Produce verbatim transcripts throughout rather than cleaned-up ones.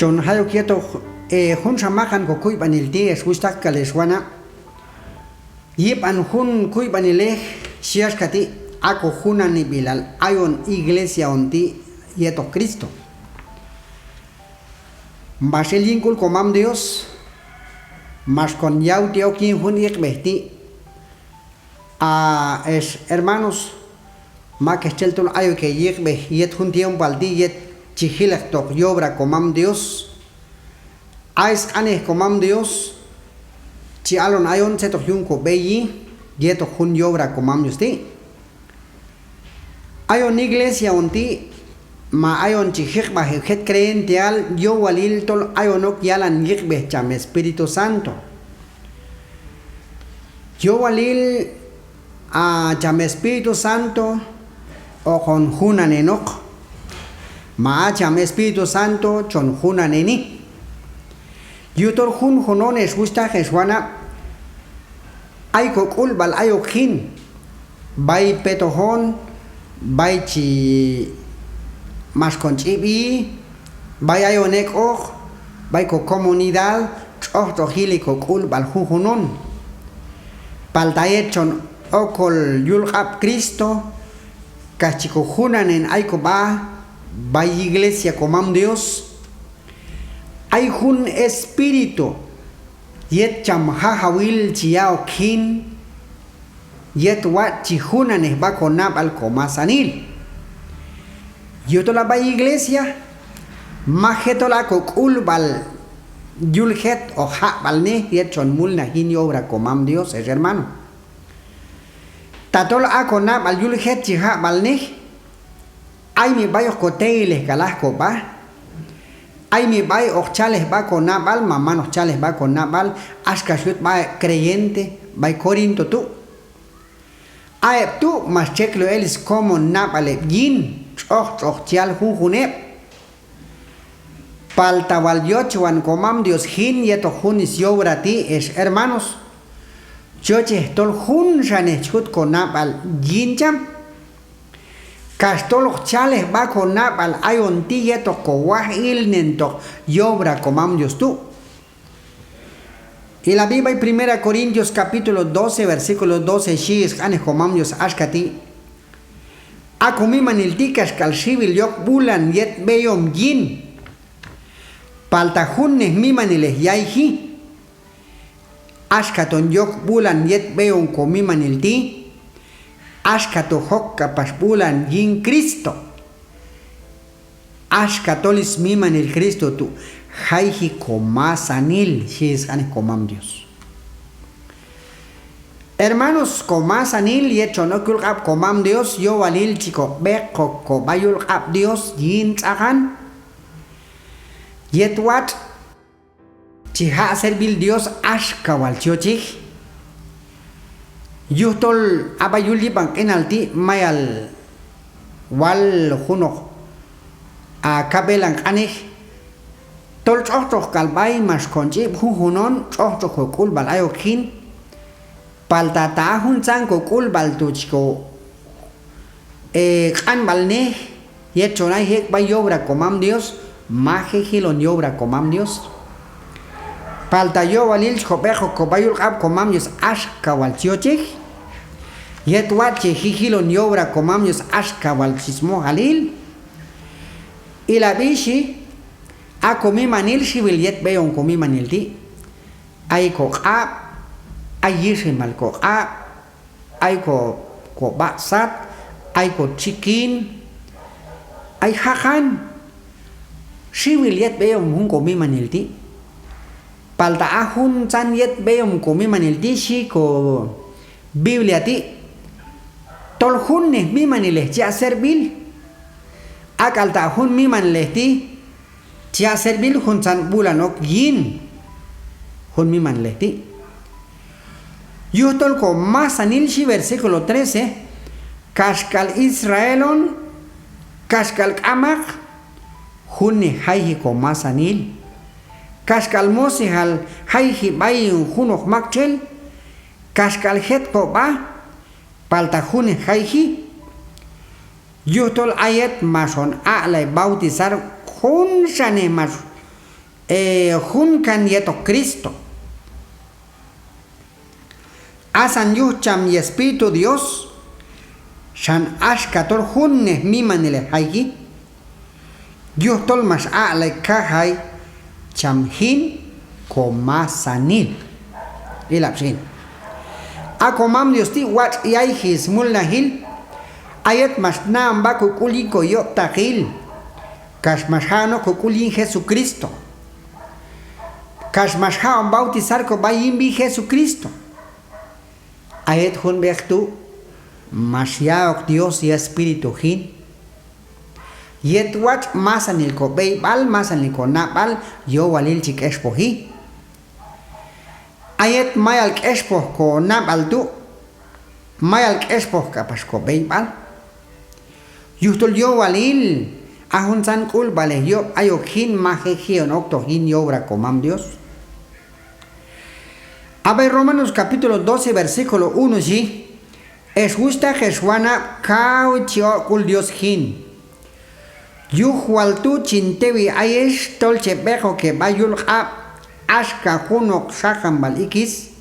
Chon jay ok yetoq, e, junxa maqan kokuyb'anil ti' ex wuxhtaq k'al ex wanab'. Yib'an jun kuyb'anilej xhi axka ti': a kojunaneb'ilal ayon iglesia on ti' yetoq Cristo. Max el yin sk'ul komam Dios, max kon yawtej ok yin jun iqb'ej ti'. A ex hermanos, mak ex txel tol ayok heyiqb'ej yet jun tiempoal ti' yet chi jil ek'toq yobra komam Dios. A sq'anej komam Dios chi alon ayon tzet hoq yun kob'eyi yetoq jun yobra komam Dios ti'. Ayon iglesia on ti' ma ayon chi jiqb'aj heb' jet creyenteal, yowalil tol ayon ok yalan yiqb'ej cham Espíritu Santo. Yowalil a cham Espíritu Santo hoqon junanenoq, ma a cham Espíritu Santo chon junaneni. Yujtol junjun on ex wuxhtaq ex wanab', ay kok'ulb'al ayok jin, b'ay petoq on, b'ay chi max kon ch'ib'i, b'ay ayon ek'oq, b'ay kocomunidad, tx'oq tx'oq yili kok'ulb'al junjun on. Palta yet chon okol yul q'ab' Cristo, kax chi kojunanen ay kob'a b'ay iglesia komam Dios. Ay jun espíritu yet cham Jajawil chi ya'ok jin, yet watx' chi junanej sb'a konab'al komasanil. Yujtol a b'ay iglesia, maj jet tol a kok'ulb'al yul jet hoq jaq'b'alnej yet chon mulnaj yin yobra komam Dios, ex hermano. Tatol a konab'al yul jet chi jaq'b'alnej, ay mi b'ay hoq koteyilej k'al aj kob'a, ay mi b'ay hoq chalej sb'a konab'al ma man hoq chalej sb'a konab'al, axka xyut sb'a heb' creyente b'ay Corinto tu'. A heb' tu' max txekloj el skomon nab'al heb' yin, tx'oq tx'oq chi yal junjun heb'. Palta wal yochwan komam Dios jin yetoq jun syobra ti' ex hermanos, chi yochej tol junxanej chi jut konab'al yin cham, kax tol hoq chalej sb'a konab'al ayon ti' yetoq kowajilnentoq yobra komam Dios tu'. Ilab'i b'ay Primera Corintios capítulo doce, versículo doce, xhi sq'anej komam Dios axka ti': A komimanil ti' kaxk'al xiwil yok b'ulan yet b'eyom yin, palta junnej mimanilej yayji. Axka ton yok b'ulan yet b'eyom komimanil ti', axka tu' jok k'apax b'ulan yin Cristo. Axka tol smimanil Cristo tu' jayji komasanil, xhi sq'anej komam Dios. Hermanos, komasanil yet chon ok yul q'ab' komam Dios, yowalil chi kob'eqok kob'a yul q'ab' Dios yin tz'aqan. Yet watx' chi jaq' servil Dios axka wal chi yochej. Yujtol a b'ay yul yib'an q'inal ti' mayal wal junoq a kab'elan q'anej, tol tx'oq tx'oq k'al b'ay max kon ch'ib' junjun on, tx'oq tx'oq kok'ulb'al ayok jin. Palta ta a juntzan kok'ulb'al tu' chi ko, e, q'anb'alnej yet chon ayji ek' b'ay yobra komam Dios, maj je' jilon yobra komam Dios. Palta yowalil chi kob'eqok kob'a yul q'ab' komam Dios axka wal chi yochej. Yet watx' chi je' jilon yobra komam Dios axka wal chi smojalil. Ilab'i xhi, a komimanil xiwil yet b'eyom komimanil ti'. Ay koq'ab', ay yiximal koq'ab', ay ko, kob'a sat, ay kotxikin, ay jaqan. Xiwil yet b'eyom jun komimanil ti'. Palta a juntzan yet b'eyom komimanil ti', xhi ko Biblia ti', tol junnej mimanilej chi yaq' servil. Ak'alta' jun mimanilej ti' chi yaq' servil juntzan b'ulan ok yin jun mimanilej ti'. Yujtol komasanil, xhi versículo trece, kaxk'al Israel on, kaxk'al k'amaq, junnej jayji komasanil. Kaxk'al mosejal jayji b'ay junoq maktxel, kaxk'al jet kob'a, palta junnej jayji. Yujtol a yet max on aq'lay bautizar junxanej max e, junkan yetoq Cristo. Asan yuj cham yEspíritu Dios, xan axka tol junnej mimanilej jayji, yujtol max aq'lay kajay cham jin komasanil. Ilab' xin. A komam Dios ti' watx' yayji smulnajil, a yet max na'on sb'a kok'ul yin koyob'taqil, kax max ja'on ok kok'ul yin Jesucristo, kax max ja'on bautizar kob'a yin sb'i Jesucristo. A yet jun b'eq tu' max ya'ok Dios yEspíritu jin, yet watx' masanil kob'eyb'al, masanil konab'al yowalil chi k'expoji. A yet mayal k'expoj konab'al tu', mayal k'expoj k'apax kob'eyb'al. Yujtol yowalil a juntzan k'ulb'alej yob' ayok jin maj je' ji'on oktoq yin yobra komam Dios. A b'ay Romanos capítulo doce, versículo uno xhi: Ex wuxhtaq, ex wanab', kaw chi oq' sk'ul Dios jin. Yuj wal tu' chin tewi ayex tol che b'eqok heb'a yul sq'ab' axka junoq xajanb'al ikis,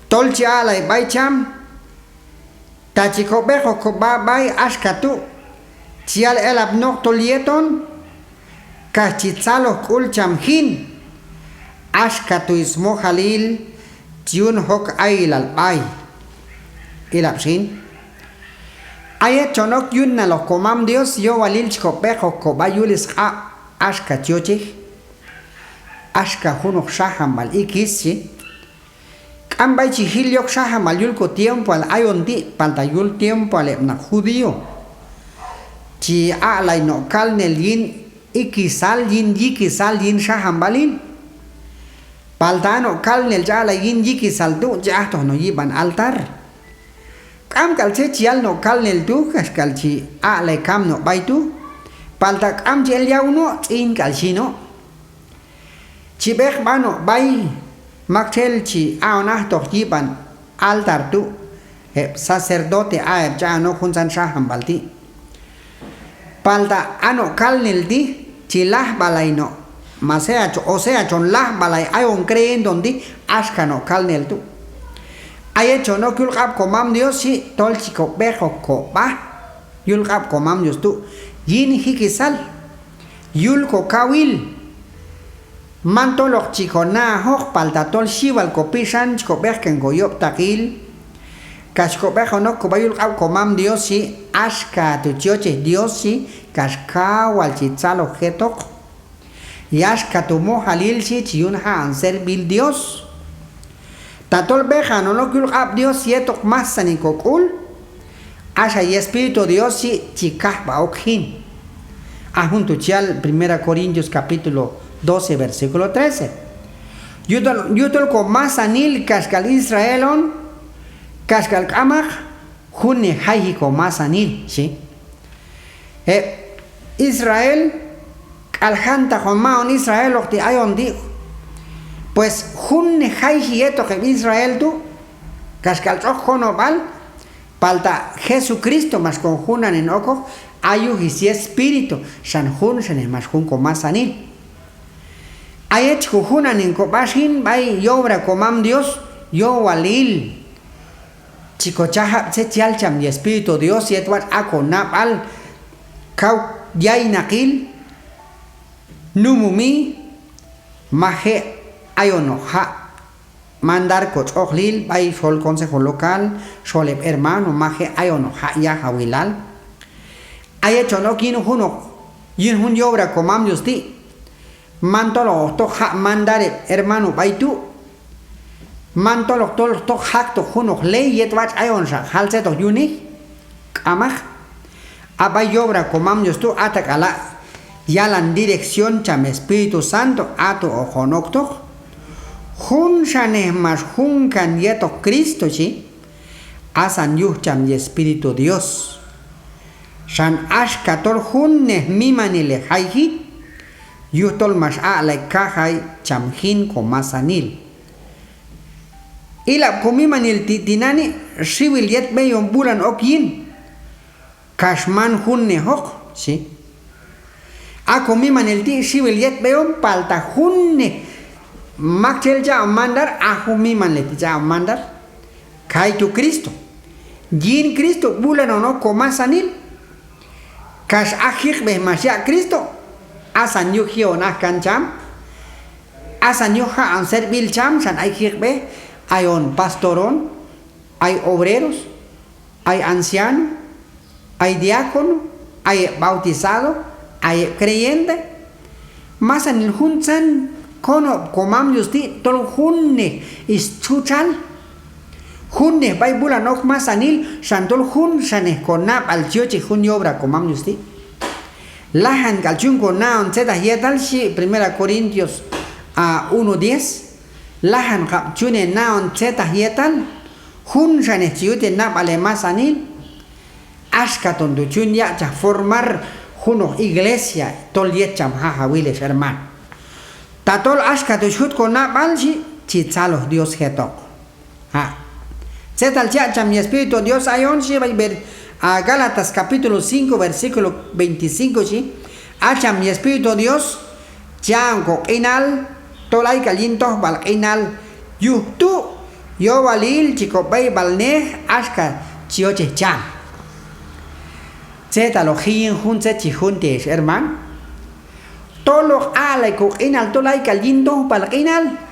tol chi aq'lay b'ay cham, ta chi kob'eqok kob'a b'ay axka tu', chi yal elapnoq tol yet on, kax chi tzaloj sk'ul cham jin, axka tu' smojalil chi yun jok ayilal b'ay. Ilab' xin. A yet chon ok yutnaloq komam Dios yowalil chi kob'eqok kob'a yul sq'ab' axka chi yochej, axka junoq xajanb'al ikis xhi. K'am b'ay chi jil yok xajanb'al yul kotiempoal ayon ti', palta yul tiempoal heb' naq judío chi aq'lay no' kalnel yin ikisal, yin yikisal yin xajanb'alil. Palta a no' kalnel chi aq'lay yin yikisal tu' chi ajtoq no' yib'an altar. K'am k'al tzet chi yal no' kalnel tu' kaxk'al chi aq'lay kam no' b'ay tu', palta k'am chi el yaw no', tz'in k'al xhi no'. Chi b'eq b'a no' b'ay maktxel chi aq'on ajtoq yib'an altar tu', heb' sacerdote, a heb' ch'a'on ok juntzan xajanb'al ti'. Palta a no' kalnel ti' chi lajb'alay no', ma sea cho-, o sea chon lajb'alay ayon creyente on ti' axka no' kalnel tu'. A yet chon ok yul sq'ab' komam Dios xhi, tol chi kob'eqok kob'a yul sq'ab' komam Dios tu' yin jikisal, yul kokawil. Man toloq chi kona'ajoq, palta tol xiwal kopixan chi kob'eqkan koyob'taqil, kax kob'eqon ok kob'a yul sq'ab' komam Dios xhi, axka tu' chi yochej Dios xhi, kax kaw wal chi tzaloj jetoq. Yaxka tu' mojalil xhi chi yun ja'on servil Dios. Tatol b'eqan on ok yul sq'ab' Dios yetoq masanil kok'ul, axa yEspíritu Dios xhi chi kajb'a ok jin. A jun tu' chi yal Primera Corintios capítulo doce, versículo trece. Yujtol, yujtol komasanil kaxk'al Israel on, kaxk'al k'amaq, junnej jayji komasanil xhi. Heb' Israel k'al jantaq on man on Israeloq ti' ayon ti', pues junnej jayji yetoq heb' Israel tu', kaxk'al tx'oq konob'al, palta Jesucristo max kon junanen okoq, a yuj syEspíritu, xan junxanej max jun komasanil. A yet chi kojunanen kob'a xin b'ay yobra komam Dios, yowalil chi kochajab' tzet yal cham yEspíritu Dios yet watx' a konab'al kaw yaynaqil, numumi, maj je' ayonoq ja' mandar kotx'oqlil b'ay xol consejo local, xol heb' hermano, maj je' ayonoq ja' yajawilal. A yet chon ok yin junoq, yin jun yobra komam Dios ti', man toloq hoq toq jaq' mandar heb' hermano b'ay tu', man toloq tol hoq toq jaqtoq junoq ley yet watx' ayonxa jal tzet hoq yunej, k'amaq. A b'ay yobra komam Dios tu' atak'ala' yalan dirección cham Espíritu Santo, a tu' hoqon oktoq. Junxanej max junkan yetoq Cristo xhi, asan yuj cham yEspíritu Dios. Xan axka tol junnej mimanilej jayji, yujtol max aq'lay kajay cham jin komasanil. Ilab' komimanil ti' tinani', xiwil yet b'eyon b'ulan ok yin, kax man junnejoq xhi. A komimanil ti' xiwil yetb'ej on, palta junnej maktxel ch'aq'on mandar, a jun mimanilej ti' ch'aq'on mandar. Kaytu' Cristo. Yin Cristo b'ulan on ok komasanil. Kax a jiqb'ej max yaq' Cristo, asan yuj ji'on aj kan cham, asan yuj jaq'on servil cham, xan ay jiqb'ej, ay on pastor on, ay obreros, ay anciano, ay diácono, ay heb' bautizado, ay heb' creyente. Masanil juntzan konob' komam Dios ti' tol junnej stxutxal. Junnej b'ay b'ulan ok masanil, xan tol junxanej konab'al chi yochej jun yobra komam Dios ti'. Lajan k'al ch'yun konaon tzetaq yetal, xhi Primera Corintios, a, uno diez. Lajan kab' ch'yun henaon tzetaq yetal, junxanej chi yut henab'al hemasanil. Axka ton tu' ch'yun yaq'chaj formar junoq iglesia tol yet cham Jajawil, ex hermano. Tatol axka tu' chi jut konab'al, xhi, chi tzaloj Dios jetoq. A, tzetal chi yaq' cham yEspíritu Dios ayon, xhi b'ay ver-, a, Gálatas capítulo cinco, versículo veinticinco, xhi: A cham yEspíritu Dios chi aq'on koq'inal tol ay k'al yin tojb'al q'inal, yuj tu' yowalil chi kob'eyb'alnej axka chi yochej cham. Tzetaloq ji yin jun tzet chi jun ti', ex hermano. Tol hoq aq'lay koq'inal tol ay k'al yin tojb'al q'inal.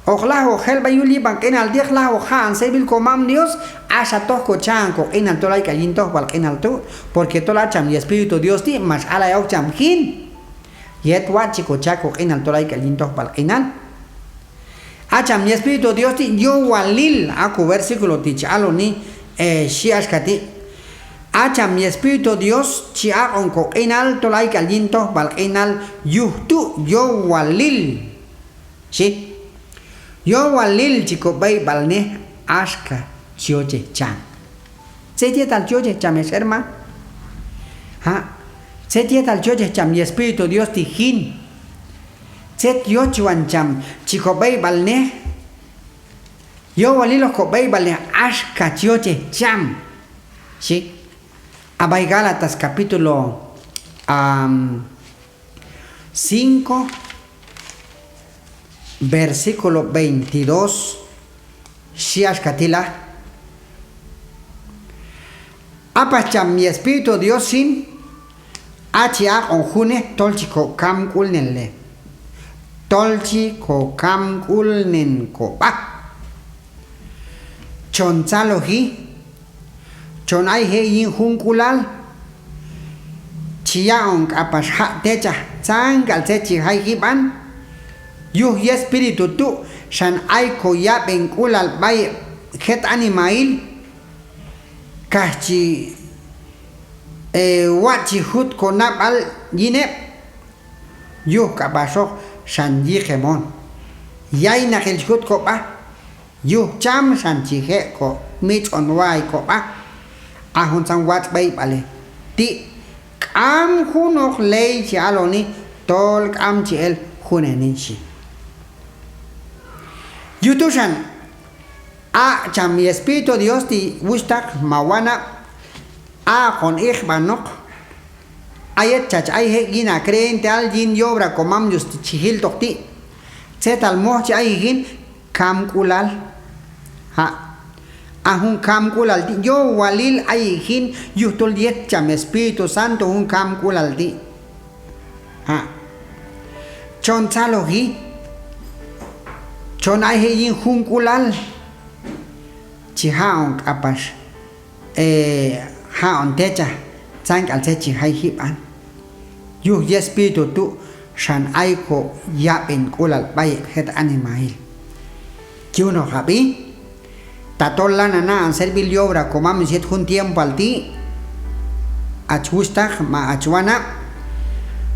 Hoq lajwoq jel b'ay yul yib'an q'inal ti', hoq lajwoq jaq'on servil komam Dios, axa toj kocha'on koq'inal tol ay k'al yin tojb'al q'inal tu', porque tol a cham yEspíritu Dios ti' max a'lay ok cham jin yet watx' chi kocha' koq'inal tol ay k'al yin tojb'al q'inal. A cham yEspíritu Dios ti' yowalil, a ko versículo ti' chi aloni, eh, xhi axka ti': A cham yEspíritu Dios chi aq'on koq'inal tol ay k'al yin tojb'al q'inal, yuj tu' yowalil, xhi, yowalil chi kob'eyb'alnej axka chi yochej cham. Tzet yetal chi yochej cham, ex hermano. A, tzet yetal chi yochej cham yEspíritu Dios ti' jin. Tzet yochwan cham chi kob'eyb'alnej. Yowalil hoq kob'eyb'alnej axka chi yochej cham, xhi. A b'ay Gálatas capítulo, am, cinco, versículo veintidós, xhi axka ti' la: A pax cham yEspíritu Dios xin, a chi aq'on junej tol chi kokamk'ulnelnej, tol chi kokamk'ulnen kob'a. Chon tzaloji, chon ayji ek' yin junk'ulal, chi yaq'on k'apax jaq' techaj tzan k'al tzet chi jay jib'an. Yuj yEspíritu tu' xan ay koyab'enk'ulal b'ay heb' jet animahil, kax chi, eh, watx' chi jut konab'al yin heb'. Yuj k'apaxoq xan yiqem on, yaynaqil chi jut kob'a. Yuj cham xan chi je' komitx'on way kob'a. A juntzan watx' b'eyb'alej ti' k'am junoq ley chi aloni tol k'am chi el juneni, xhi. Yuj tu' xan a cham yEspíritu Dios ti', wuxhtaq ma wanab', a hoqon iqb'anoq. A yet chach ayji ek' yin a creyenteal yin yobra komam Dios ti' chi jiltoq ti', tzetal moj chi ayji jin, kamk'ulal. A, a jun kamk'ulal ti' yowalil ayji jin, yujtol yet cham Espíritu Santo jun kamk'ulal ti'. A, chon tzaloji, chon ayji ek' yin junk'ulal, chi ja'on k'apax, eh, ja'on techaj tzan k'al tzet chi jay jib'an. Yuj yEspíritu tu' xan ay koyab'enk'ulal b'ay heb' jet animahil. Yunoqab'i, tatol lanan na'on servil yobra komam Dios yet jun tiempoal ti', hach wuxhtaq ma hach wanab',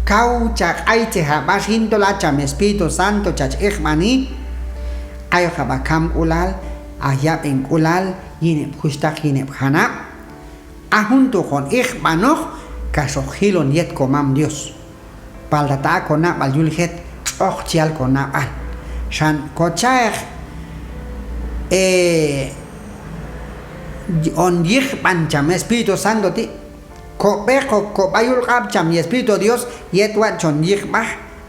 kaw chaq' aytzej hab'a xin tol a cham Espíritu Santo chach iqb'ani. Ayoqab' a kamk'ulal, a yab'enk'ulal yin heb' juxhtaq, yin heb' janab'. A jun tu' hoqon iqb'anoq kax hoq jilon yet komam Dios. Palta ta a konab'al yul jet, tx'oq chi yal konab'al. Xan kocha'ej, eh, on yiqb'an cham Espíritu Santo ti', Kob'eq ok kob'a yul q'ab' cham yEspíritu Dios yet watx' chon yiqb'aj,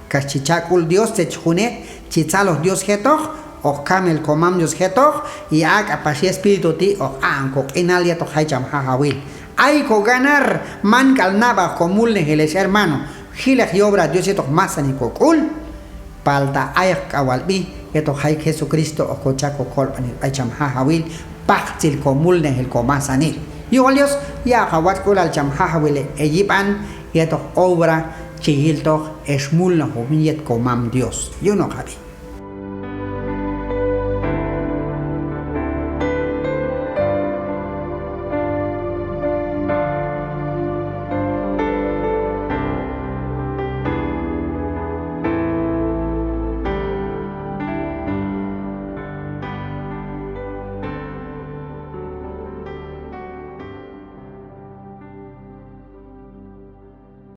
kax chi cha' sk'ul Dios tzet chi junej, chi tzaloj Dios jetoq, hoq kam el komam Dios jetoq, y a k'apax yEspíritu ti' hoq aq'on koq'inal yetoq jay cham Jajawil. Ay koganar, man k'al nab'al komulnajil ex hermano, jilej yobra Dios yetoq masanil kok'ul. Palta ayokab' k'al wal sb'i yetoq jay Jesucristo hoq kocha' kokolb'anil b'ay cham Jajawil, paqtzil komulnajil komasanil. Yuj wal Dios, ya'ok hawatx'k'ulal cham Jajawil heyib'an yetoq obra chi yiltoq ex mulnajwom yin yet komam Dios. Yunoqab'i.